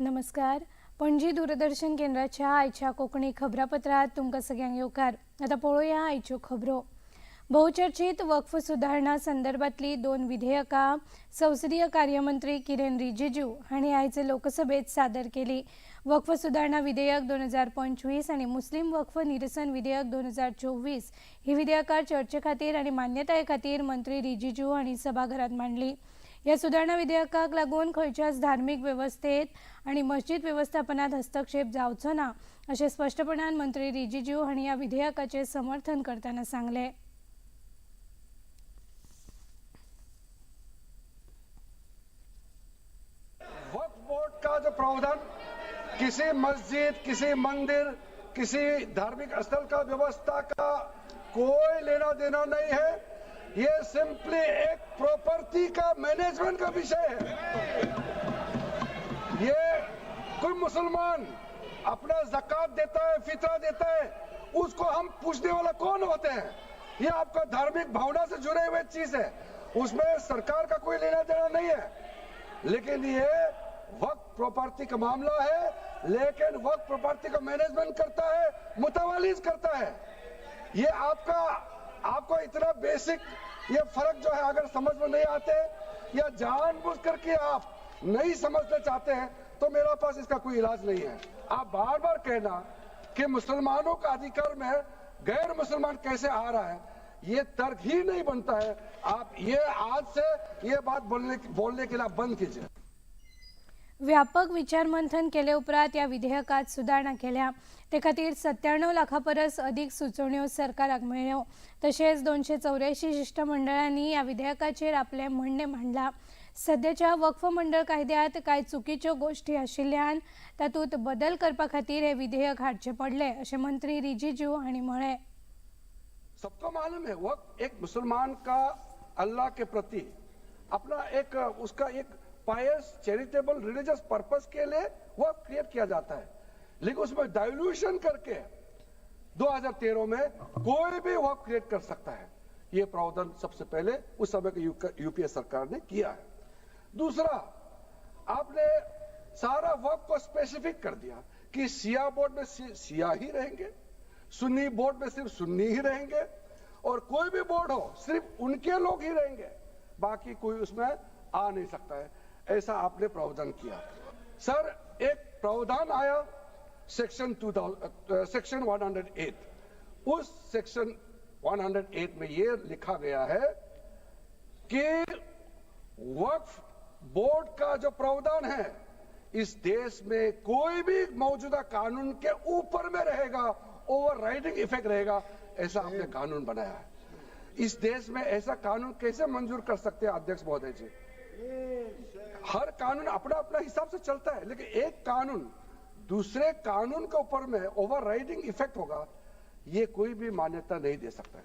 नमस्कार. पणजी दूरदर्शन केंद्राच्या आयच्या कोंकणी खबरापत्रांत तुमकां सगळ्यांक येवकार. आतां पळोवया आयच्यो खबरो. बहुचर्चित वक्फ सुदारणा संदर्भातली दोन विधेयकां संसदीय कार्यमंत्री किरेन रिजिजू हांणी आयज लोकसभेत सादर केली. वक्फ सुदारणा विधेयक 2025 आनी मुस्लीम वक्फ निरसन विधेयक 2024 ही विधेयकां चर्चे खातीर आनी मान्यताये खातीर मंत्री रिजिजू हांणी सभाघरांत मांडली. ह्या सुदारणा विधेयकाक लागून खंयच्याच धार्मीक वेवस्थेत आनी मस्जिद वेवस्थापनात हस्तक्षेप जावचो ना अशें स्पश्टपणान मंत्री रिजिजू हांणी ह्या विधेयकाचें समर्थन करतना सांगलें. वक्फ बोर्ड का जो प्रावधान किसी मस्जिद, किसी मंदिर, किसी धार्मिक स्थल का व्यवस्था का कोई लेना देना नहीं है। ये सिंपली एक प्रॉपर्टी का मैनेजमेंट का विषय है। ये कोई मुसलमान अपना ज़कात देता है, फितरा देता है, उसको हम पूछने वाला कौन होते हैं? ये आपका धार्मिक भावना से जुड़े हुए चीज है, उसमें सरकार का कोई लेना देना नहीं है। लेकिन ये वक्फ प्रॉपर्टी का मामला है, लेकिन वक्फ प्रॉपर्टी का मैनेजमेंट करता है, मुतवलीज करता है। ये आपका आपको इतना बेसिक ये फर्क जो है अगर समझ में नहीं आते या जानबूझ करके आप नहीं समझना चाहते हैं तो मेरा पास इसका कोई इलाज नहीं है। आप बार बार कहना कि मुसलमानों का अधिकार में गैर मुसलमान कैसे आ रहा है, ये तर्क ही नहीं बनता है। आप ये आज से ये बात बोलने बोलने के लिए आप बंद कीजिए। व्यापक विचारमंथन केले उपरांत ह्या विधेयकात सुदारणा केल्या. ते खातीर 97 लाखां परस अदीक सुचोवण्यो सरकाराक मेळ्ळ्यो. तशेंच 284 शिश्टमंडळांनी ह्या विधेयकाचेर आपलें म्हणणें मांडलां. सद्याच्या वक्फ मंडळ कायद्यांत कांय चुकीच्यो गोश्टी आशिल्ल्यान तातूंत बदल करपा खातीर हें विधेयक हाडचें पडलें अशें मंत्री रिजिजू हांणी म्हळें. सबको मालूम है, वक्फ एक मुसलमान का अल्लाह के प्रति अपना एक उसका एक पायस चैरिटेबल रिलीजियस पर्पस के लिए वक्फ क्रिएट किया जाता है। लेकिन उसमें डाइल्यूशन करके 2013 में कोई भी वक्फ क्रिएट कर सकता है, ये प्रावधान सबसे पहले उस समय के यूपीए सरकार ने किया है। दूसरा, आपने सारा वक्फ को स्पेसिफिक कर दिया कि शिया बोर्ड में शिया ही रहेंगे, सुन्नी बोर्ड में सिर्फ सुन्नी ही रहेंगे और कोई भी बोर्ड हो सिर्फ उनके लोग ही रहेंगे, बाकी कोई उसमें आ नहीं सकता है। ऐसा आपने प्रावधान किया। सर, एक प्रावधान आया सेक्शन 108। उस सेक्शन 108 में यह लिखा गया है कि वक्फ बोर्ड का जो प्रावधान है इस देश में कोई भी मौजूदा कानून के ऊपर में रहेगा, ओवर राइडिंग इफेक्ट रहेगा। ऐसा आपने कानून बनाया है। इस देश में ऐसा कानून कैसे मंजूर कर सकते हैं, अध्यक्ष महोदय जी? हर कानून अपना अपना हिसाब से चलता है, लेकिन एक कानून दूसरे कानून के ऊपर में ओवर राइडिंग इफेक्ट होगा, ये कोई भी मान्यता नहीं दे सकता है।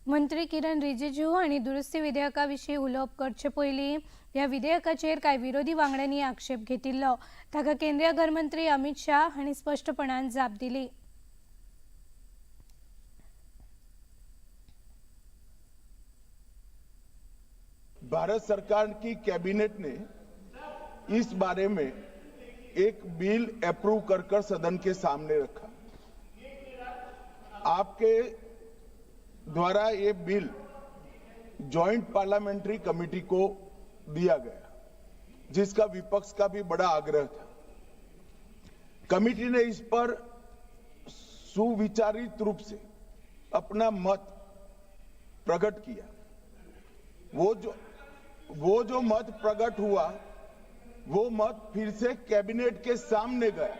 मंत्री किरण रिजिजू हांणी दुरुस्ती विधेयका विशीं उलोवप करचे पयलीं ह्या विधेयकाचेर कांय विरोधी वांगड्यांनी आक्षेप घेतिल्लो. ताका केंद्रीय घरमंत्री अमित शाह हांणी स्पश्टपणान जाप दिली. भारत सरकार की कैबिनेट ने इस बारे में एक बिल अप्रूव कर कर सदन के सामने रखा। आपके द्वारा ये बिल जॉइंट पार्लियामेंट्री कमेटी को दिया गया, जिसका विपक्ष का भी बड़ा आग्रह था। कमेटी ने इस पर सुविचारित रूप से अपना मत प्रकट किया। वो जो मत प्रकट हुआ, वो मत फिर से कैबिनेट के सामने गया।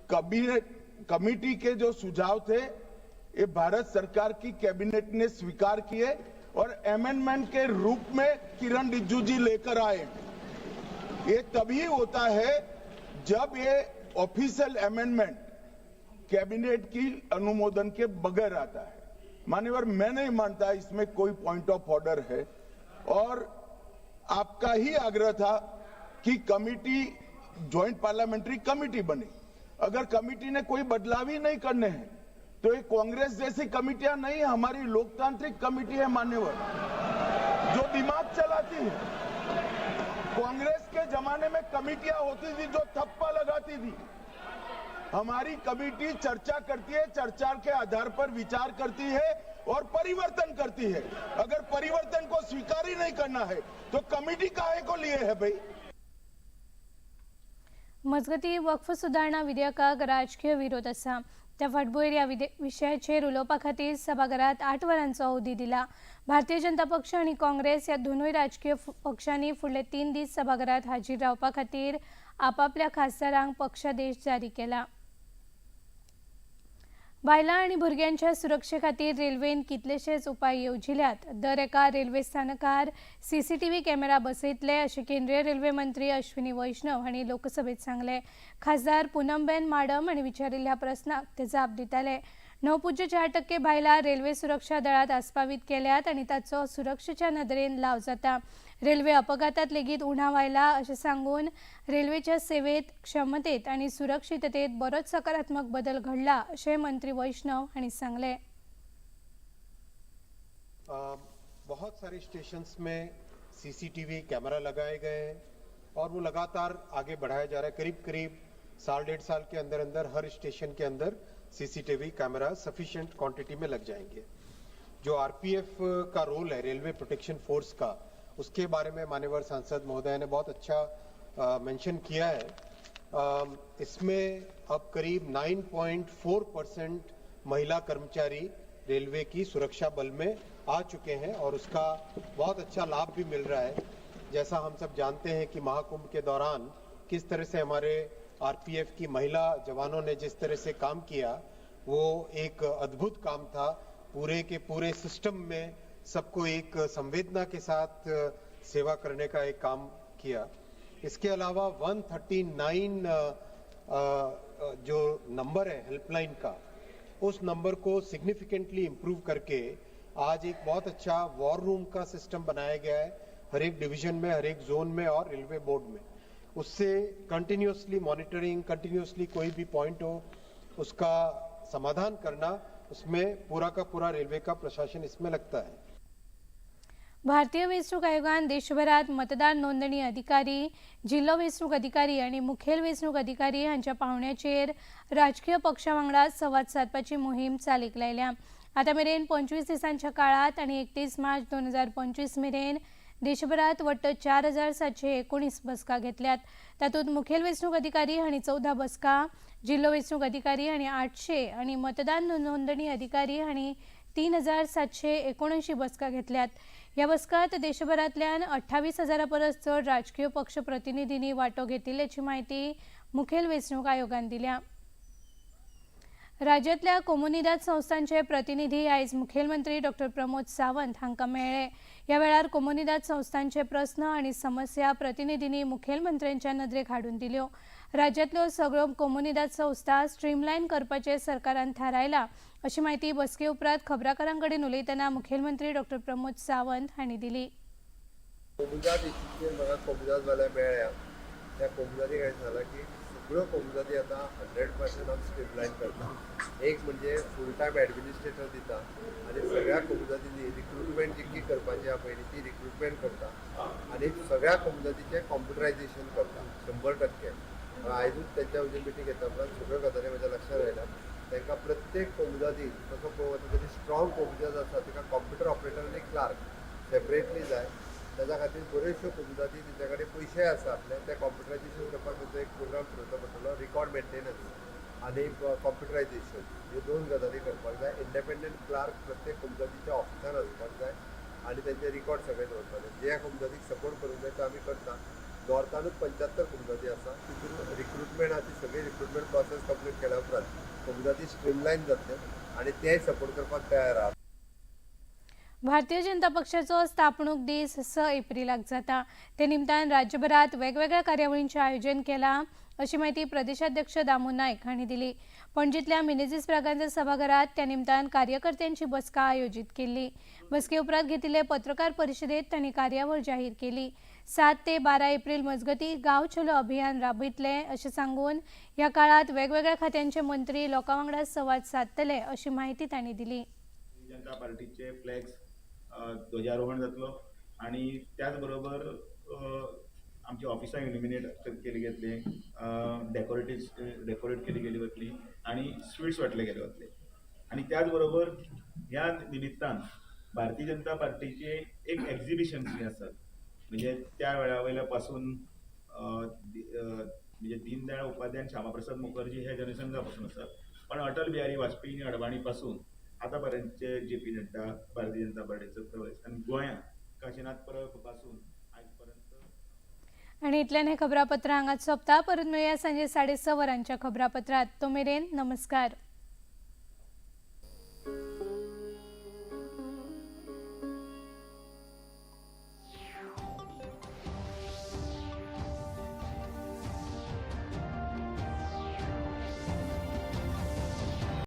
कैबिनेट कमेटी के जो सुझाव थे, ये भारत सरकार की कैबिनेट ने स्वीकार किए और अमेंडमेंट के रूप में किरण रिजिजू जी लेकर आए। ये तभी होता है जब ये ऑफिशियल अमेंडमेंट कैबिनेट की अनुमोदन के बगैर आता है। मान्यवर, मैं नहीं मानता इसमें कोई पॉइंट ऑफ ऑर्डर है और आपका ही आग्रह था कि कमिटी, जॉइंट पार्लियामेंट्री कमेटी बने। अगर कमेटी ने कोई बदलाव ही नहीं करने हैं तो ये कांग्रेस जैसी कमेटियां नहीं है, हमारी लोकतांत्रिक कमेटी है मान्यवर, जो दिमाग चलाती है। कांग्रेस के जमाने जमाने में कमेटियां होती थी जो थप्पा लगाती थी। हमारी कमेटी चर्चा करती है, चर्चा के आधार पर विचार करती है और परिवर्तन करती है। अगर परिवर्तन को स्वीकार ही नहीं करना है तो कमेटी काहे को लिए है भाई? मजगती वक्फ सुदारणा विधेयकाक राजकीय विरोध आसा। त्या फाटभुंयेर ह्या विशयाचेर उलोवपा खातीर सभाघरात 8 वरांचो अवधी दिला। भारतीय जनता पक्ष आनी काँग्रेस ह्या दोनूय राजकीय पक्षांनी फुडले 3 दीस सभाघरात हाजीर रावपा खातीर आपापल्या खासदारांक पक्षादेश जारी केला। बायलां आनी भुरग्यांच्या सुरक्षे खातीर रेल्वेन कितलेशेच उपाय येवजिल्यात। दर एका रेल्वे स्थानकार सीसीटीव्ही कॅमेरा बसयतले अशें केंद्रीय रेल्वे मंत्री अश्विनी वैष्णव हांणी लोकसभेत सांगलें। खासदार पूनमबेन माडम हांणी विचारिल्ल्या प्रस्नाक ते जाप दिताले। 9.4% बायलां रेल्वे सुरक्षा दळांत आस्पावीत केल्यात आनी ताचो सुरक्षेच्या नदरेन लाव जाता। रेल्वे अपघातात लेगीत उणाव आयला अशें सांगून रेल्वेच्या सेवेत क्षमतेत आनी सुरक्षिततेत बरोच सकारात्मक बदल घडला अशें मंत्री वैष्णव हांणी सांगलें। बहुत सारे स्टेशंस में सीसीटीवी कैमरा लगाए गए हैं और वो लगातार आगे बढ़ाया जा रहा है। करीब करीब साल 1.5 साल के अंदर अंदर हर स्टेशन के अंदर सीसीटीवी कैमरा सफिशिएंट क्वांटिटी में लग जाएंगे। जो आरपीएफ का रोल है, रेलवे प्रोटेक्शन फोर्स का, उसके बारे में मान्यवर सांसद महोदय ने बहुत अच्छा मेंशन किया है। इसमें अब करीब 9.4% महिला कर्मचारी रेलवे की सुरक्षा बल में आ चुके हैं और उसका बहुत अच्छा लाभ भी मिल रहा है। जैसा हम सब जानते हैं कि महाकुंभ के दौरान किस तरह से हमारे आरपीएफ की महिला जवानों ने जिस तरह से काम किया, वो एक अद्भुत काम था। पूरे के पूरे सिस्टम में सबको एक संवेदना के साथ सेवा करने का एक काम किया। इसके अलावा 139 जो नंबर है हेल्पलाइन का, उस नंबर को सिग्निफिकेंटली इम्प्रूव करके आज एक बहुत अच्छा वॉर रूम का सिस्टम बनाया गया है हर एक डिवीजन में, हर एक जोन में और रेलवे बोर्ड में। उससे कंटिन्यूसली मॉनिटरिंग, कंटिन्यूसली कोई भी पॉइंट हो उसका समाधान करना, उसमें पूरा का पूरा रेलवे का प्रशासन इसमें लगता है। भारतीय वेंचणूक आयोगान देशभरात मतदार नोंदणी अधिकारी, जिल्लो वेंचणूक अधिकारी आनी मुखेल वेंचणूक अधिकारी हांच्या पावण्याचेर राजकीय पक्षा वांगडा संवाद सादपाची मोहीम चालीक लायल्या। आतां मेरेन 25 दिसांच्या काळांत आनी 31 मार्च 2025 मेरेन देशभरात वट्ट 4719 बसका घेतल्यात। तातूंत मुखेल वेंचणूक अधिकारी हांणी 14 बसका, जिल्लो वेंचणूक अधिकारी हांणी 800 आनी मतदान नोंदणी अधिकारी हांणी 3779 बसका घेतल्यात। ह्या बसकात देशभरांतल्यान 28,000 परस चड राजकीय पक्ष प्रतिनिधींनी वांटो घेतिल्ल्याची म्हायती मुखेल वेंचणूक आयोगान दिल्या। राज्यांतल्या कोमुनिदाद संस्थांचे प्रतिनिधी आयज मुखेलमंत्री डॉक्टर प्रमोद सावंत हांकां मेळ्ळे। ह्या वेळार कोमुनिदाद संस्थांचे प्रस्न आनी समस्या प्रतिनिधींनी मुखेलमंत्र्यांच्या नदरेक हाडून दिल्यो। राज्यांतल्यो सगळ्यो कोमुनिदाद संस्था स्ट्रीमलायन करपाचें सरकारान थारायलां अशी म्हायती बसके उपरांत खबराकारां कडेन उलयतना मुखेलमंत्री डॉक्टर प्रमोद सावंत हांणी दिली। कोमुनिदाद इश्यूचेर म्हाका कोमुनिदादवाल्या मेळ्ळ्या। त्या कोमुनिदादी कडेन सांगलां की सगळ्यो कोमुनिदादी आतां 100% आमी स्ट्रीमलायन करता। एक म्हणजे फूल टायम एडमिनिस्ट्रेटर दिता आनी सगळ्या कोमुनिदादींनी रिक्रुटमेंट जितकी करपाची आहा पयलीं ती रिक्रुटमेंट करता आनी सगळ्या कोमुनिदादीचें कॉम्प्युटरायजेशन करता 100%। आयजूच तेंच्या म्हणजे मिटींग घेतल्या उपरांत सगळ्यो गजाली म्हज्या लक्षात आयल्या। तांकां प्रत्येक कोमुनिदादीन तसो पळोवंक वता तरी स्ट्रॉंग कोमुनिदाद आसा ताका कॉम्प्युटर ऑपरेटर आनी क्लार्क सेपरेटली जाय। ताच्या खातीर बऱ्योचश्यो कोमुनिदादी तेंच्या कडेन पयशे आसा आपले, ते कॉम्प्युटरायजेशन करपाक तांचो एक प्रोग्राम थरोवचो पडटलो। रिकॉर्ड मेंटेनन्स आनी कॉम्प्युटरायजेशन ह्यो 2 गजाली करपाक जाय। इंडिपेंडंट क्लार्क प्रत्येक कोमुनिदादीच्या ऑफिसान आसपाक जाय आनी तेंचे रिकॉर्ड सगळे दवरपाक जाय। ज्या कोमुनिदादीक सपोर्ट करूंक जाय तो आमी करता। नॉर्थानूच 75 कोमुनिदादी आसा, तितून रिक्रुटमेंट आहा ती सगळी रिक्रुटमेंट प्रोसेस कंप्लीट केल्या उपरांत कोमुनिदादी स्ट्रीमलायन जातले आनी तेय सपोर्ट करपाक तयार आहा। भारतीय जनता पक्षाचो स्थापणूक दीस 6 एप्रिलाक जाता। ते निमतान राज्यभरात वेगवेगळ्या कार्यावळींचें आयोजन केलां अशी म्हायती प्रदेशाध्यक्ष दामू नायक हांणी दिली। पणजींतल्या मिनेझीस ब्रागांझा सभाघरात त्या निमतान कार्यकर्त्यांची बसका आयोजीत केल्ली। बसके उपरांत घेतिल्ले पत्रकार परिशदेत तांणी कार्यावळ जाहीर केली। 7 ते 12 एप्रिल मजगती गांव चलो अभियान राबयतले अशें सांगून ह्या काळात वेगवेगळ्या खात्यांचे मंत्री लोकां वांगडा संवाद सादतले अशी म्हायती तांणी दिली। जनता पार्टीचे फ्लॅग्स ध्वजारोहण जातलो आनी त्याच बरोबर आमची ऑफिसां इल्युमिनेट केली गेतली, डेकोरेटीव डेकोरेट केली गेली वतली आनी स्वीट्स वांटले गेले वतले. आनी त्याच बरोबर ह्या निमित्तान भारतीय जनता पार्टीचे एक एक्झिबिशन जे आसात, म्हणजे त्या वेळा वयल्या पासून म्हणजे दीनदयाळ उपाध्याय आनी श्यामाप्रसाद मुखर्जी हे जनसंघा पासून आसात, पण अटल बिहारी वाजपेयी आनी अडवाणी पासून आतां पर्यंतचे जे पी नड्डा, भारतीय जनता पार्टीचो प्रवेश आनी गोंयांत काशीनाथ परब पासून आयज पर्यंत. आनी इतल्यान हें खबरापत्र हांगाच सोंपता. परत मेळया सांजे 6:30 वरांच्या खबरापत्रांत. तो मेरेन नमस्कार.